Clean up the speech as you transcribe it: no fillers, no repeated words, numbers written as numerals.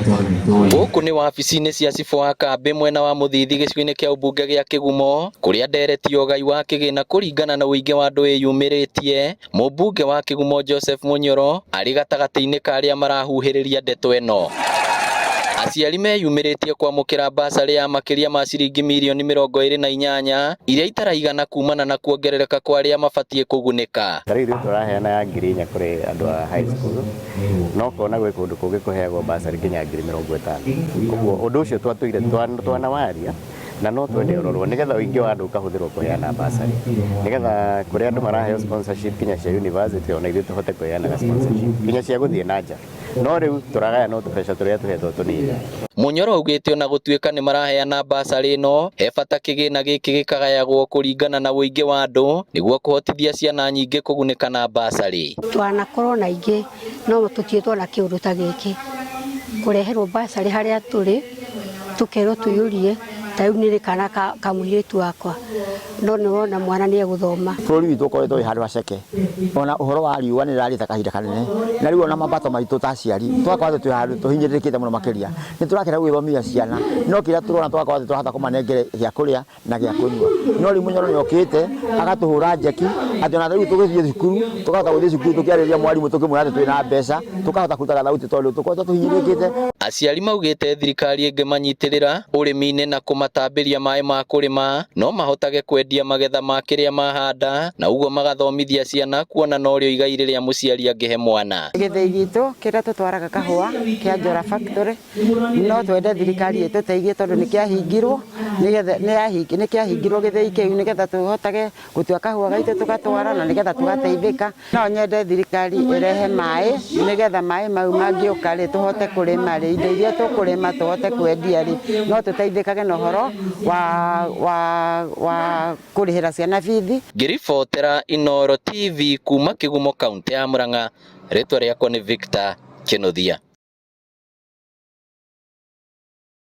Gũkũ nĩ wabici-inĩ cia cibũ wa kambĩ mwena wa Mũthithi gĩcigo-inĩ kĩa ũmbunge gĩa Kĩgumo kũrĩa ndereti ya ũgai wa kĩgĩna kũringana na ũingĩ wa andũ ĩyumĩrĩtie. Mũmbunge wa Kĩgumo Joseph Mũnyoro arĩ gatagatĩ-inĩ ka arĩa marahuhĩrĩria ndeto ĩno. Aciari meyumĩrĩtie kwamũkĩra basarĩ ya makĩria ma ciringi mirioni 28 iria itaraigana kumana na kuongerereka kwa arĩa mabatiĩ kũgunĩka. Ta rĩu ithuĩ tũraheana ya 4,000 kũrĩ andũ a high school, no ũkona gwĩ kũndũ kũngĩ kũheagwo bursary nginya 50,000. Koguo ũndũ ũcio twatũire twanawaria na no twende ũrorwo nĩgetha ũingĩ wa andũ ũkahũthĩrwo kũheana bursary, nĩgetha kũrĩa andũ maraheo sponsorship nginya cia university ona ithuĩ tũhote kũheanaga sponsorship nginya cia gũthiĩ na nja. No rĩu tũragaya no tũbeca tũrĩa tũhetwo tũnini. Mũnyoro augĩte ona gũtuĩka nĩ maraheana basarĩ ĩno, he bata kĩgĩna gĩkĩ gĩkagayagwo kũringana na ũingĩ wa andũ nĩguo kũhotithia ciana nyingĩ kũgunĩka na basarĩ. Twanakorwo na aingĩ no tũtirĩ twona kĩũndũ ta gĩkĩ, kũreherwo basarĩ harĩa tũrĩ tũkerwo tũiyũrie, ta rĩu nĩ kana ka mũirĩtu wakwa, no nĩ wona mwana nĩ egũthoma. Bũrũri witũ ũkoretwo wĩ handũ haceke, ona ũhoro wa riũa nĩ rĩrarĩte kahinda kanene, na rĩu ona mabato maitũ ta aciari tũgakorwo atĩ twĩ handũ tũhinyĩrĩrĩkĩte mũno makĩria. Nĩ tũrakena gũgĩthomithia ciana, no kĩrĩa tũrona tũgakorwo atĩ tũrahota kũmanengere gĩa kũrĩa na gĩa kũnyua. No rĩu Mũnyoro nĩ okĩte agatũhũra njeki atĩ ona rĩu tũgĩthiĩ cukuru tũkahota gũthiĩ cukuru tũkĩarĩria mwarimũ tũkĩmwĩra atĩ twĩna mbeca, tũkahota kũruta gathauti tondũ tũkoretwo tũhinyĩrĩrĩkĩte. Aciari maugĩte thirikari ĩngĩmanyitĩrĩra ũrĩmi-inĩ na kũmatambĩria maĩ ma kũrĩma no mahotage kwendia magetha ma kĩrĩa mahanda na ũguo magathomithia ciana kuona norĩo igai rĩrĩa mũciari angĩhe mwana. Gĩthĩi gitũ kĩrĩa tũtwaraga kahũa kĩa Njora Factory no twende thirikari ĩtũteithie tondũ nĩ kĩahingirwo nĩgetha nĩ kĩahingirwo gĩthĩi kĩu nĩgetha tũhotage gũtua kahũa gaitũ tũgatwara na nĩgetha tũgateithĩka. No nyende thirikari ĩrehe maĩ nĩgetha maĩ mau mangĩũka rĩ tũhote kũrĩma rĩ indo iria tũkũrĩma tũhote kwendia rĩ no tũteithĩkage na ũhoro wa wa wa kũrĩhĩra ciana bithi. Ngĩribotera Inooro TV kuma Kĩgumo kaũntĩ ya Murang'a, rĩtwa rĩakwa nĩ Victor Kĩnuthia.